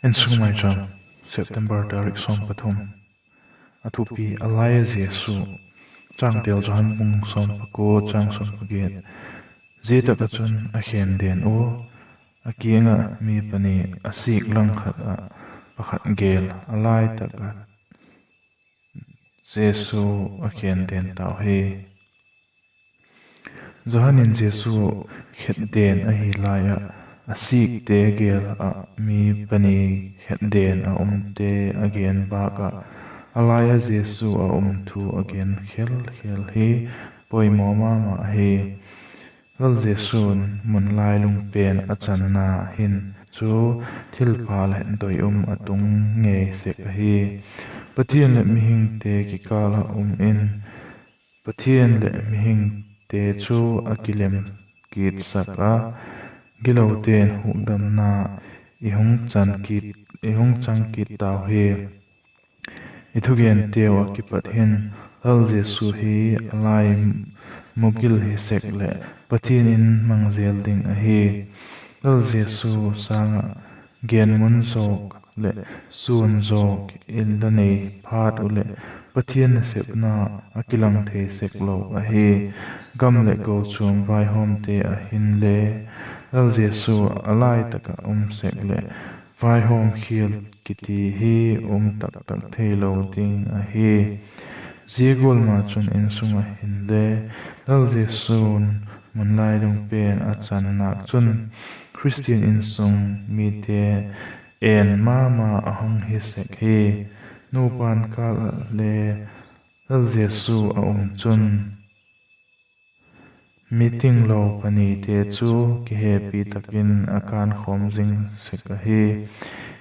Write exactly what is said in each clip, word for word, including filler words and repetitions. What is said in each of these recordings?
Insung Maicham, September tarik sawm pathum. A thupi: A lai ah Jesu. Changtel: Johan bung sawm pakua, chang sawm pagiat. Zia tak ah chun a khen den ua, a kiang ah mi pani a sik lang khat ah pakhat gel a lai tak ah Jesu a khen den tau hi. Johan in Jesu khet den ahi lai ah, a sikte gel ah mi pani khet den a umte a gen bâk ah, a lai ah Jesu a um thu a gen khel khel hi poimaw ma ma hi. Lal Jesu'n mun lailung pen a channa hin chu thilpha leh doi um a tung ngei sek ahi. Pathian leh mihingte kikâl ah um in, Pathian leh mihingte chu a kilem kitsak a, gilote'n hukdamna i hung chan kit, i hung chang kit tau hi. I thugenteu ah kipat hin Lal Jesu hi a lai mugil hi sek leh Pathian in mang zel ding ahi. Lal Jesu sâng ah genmun zawk leh suan zawk i la nei phat uh leh, Pathian nasepna a kilang thei sek lo ahi. Gam leh kochuam vaihawmte ah hinle Lal Jesu a lai tak ah um sek leh vaihawm khial kiti hi um tak tak theilo ding ahi. Zia gual ma chun insung ah hinle Lal Jesu'n mun lailung pen a channâk chun Khristian insung mite en ma ma a hung hi sek hi. Nupa'n kâl ah le Lal Jesu a um chun, meeting lo panite chu kihepi tak in a kânkhawm zing sek ahi.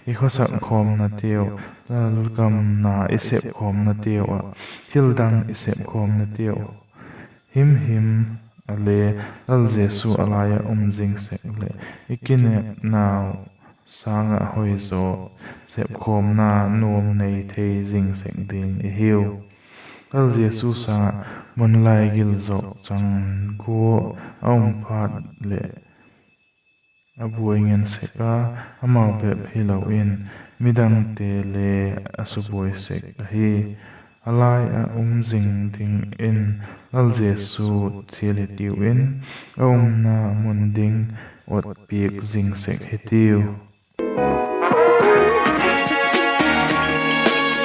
I khawsak khawmnateu, lalgam na i sep khawmnateu ah, thildang i sep khawmnateu him him ah le Lal Jesu a lai ah um zing sek leh i kinepnau sâng ah hoizaw sepkhawmna nuam nei thei zing sek ding i hiu. Lal Jesu sâng ah mun lai gil zawk chang gua a um phat leh a buai ngen sek a, amau bep hilo in midangte le a subuai sek ahi. A lai ah um zing dingin Lal Jesu chial hitiu in, a umna mun ding ot piak zing sek hitiu.